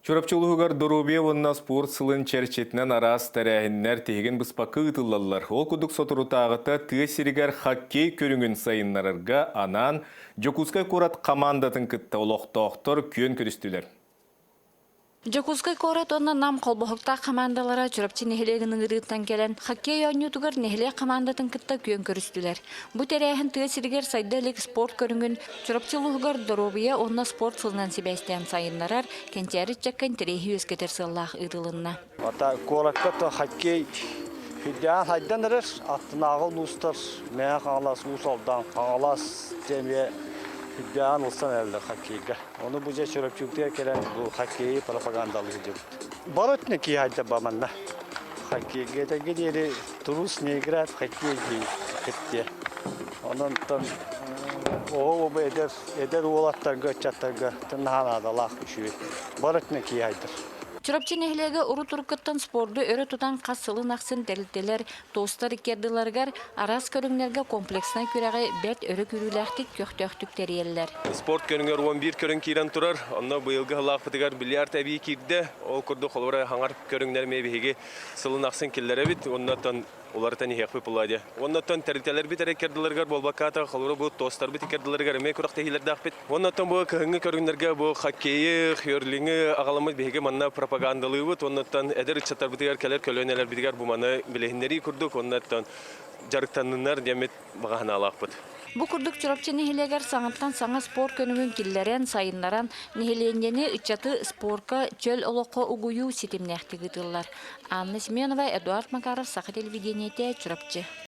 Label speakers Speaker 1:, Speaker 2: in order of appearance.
Speaker 1: Чурапчы улууһугар доруобуйа уонна спорт сылын чэрчитинэн араас тэрээһиннэр тиһигин быспакка ыытыллаллар. Ол курдук соторутааҕыта тыа сиригэр хоккей көрүҥүн сайыннарарга анаан Дьокуускай куорат хамаандатын кытта олохтоохтор күөн көрүстүлэр.
Speaker 2: Дьокуускай куорат уонна Нам холбоһуктаах хамаандалара Чурапчы нэһилиэгин ыҥырыыттан кэлэн хоккей оонньуутугар нэһилиэк хамаандатын кытта күөн көрүстүлэр. Бу тэрээһин тыа сиригэр сайда илик спорт көрүҥүн Чурапчы улууһугар доруобуйа уонна спорт сылынан сибээстээн сайыннарар, кэнчээри ыччакка интэриэһи үөскэтэр сыаллаах ыытылынна.
Speaker 3: Ата куоракка то хоккей үрдээн хайдан эрэр, аттынааҕы улуустар Мэҥэ Хаҥалас, Уус Алдан, Хаҥалас эмиэ үрдээн ылсан эрэллэр хоккейга. Ону бу дьэ Чурапчыытыгар кэлэн бу хоккейы пропагандалыы сылдьыбыт. Бары өттүнэн киһи хайда ба манна. Хоккейга этэргэ диэри трус не играет в хоккей дии Онон оҕо эдэр эдэр уолаттарга, ыччаттарга наһаа наадалаах үчүгэй. Бары өттүнэн киһи айдар.
Speaker 2: Чурапчы нэһилиэгэ урут-уруккуттан спорду өрө тутан хас сылын ахсын тэрилтэлэр, тостар иккиардыларыгар араас көрүҥнэргэ комплекснай күрэҕи бэрт өрө күүрүүлээхтик, көхтөөхтүк тэрийэллэр.
Speaker 4: Спорт көрүҥэр 11 көрүҥ киирэн турар. Онно быйылгы сыллаахпытыгар бильярд эбии киирдэ. Ол курдук холобура хаҥар көрүҥнэр эмиэ биһиги сылын ахсын киллэрэбит. Оннуттан уларытан иһиэхпит буолла Оннуттан тэрилтэлэрбит эрэ иккардыларыгар буолбакка, холобура бу тостарбыт иккардыларыгар эмиэ күрэхтэһиилэрдээхпит. Оннуттан бу кыһыҥҥы көрүҥнэргэ бу хоккейы, херлиҥы аҕаламмыт биһиги манна пропагандалыыбыт. Оннуттан эдэр ыччаттарбытыгар кэлэр көлүөнэлэрбитигэр бу маны билиһиннэрии курдук, оннуттан дьарыктанныннар диэммит баҕа санаалаахпыт.
Speaker 2: Бу курдук Чурапчы нэһилиэгэр саҥаттан саҥа спорт көрүҥүн киллэрэн, сайыннаран, нэһилиэнньэни, ыччаты спорка, чөл олоххо угуйуу ситимнээхтик ыытыллар. Анна Семенова, Эдуард Макаров, Саха телевидениетэ, Чурапчы.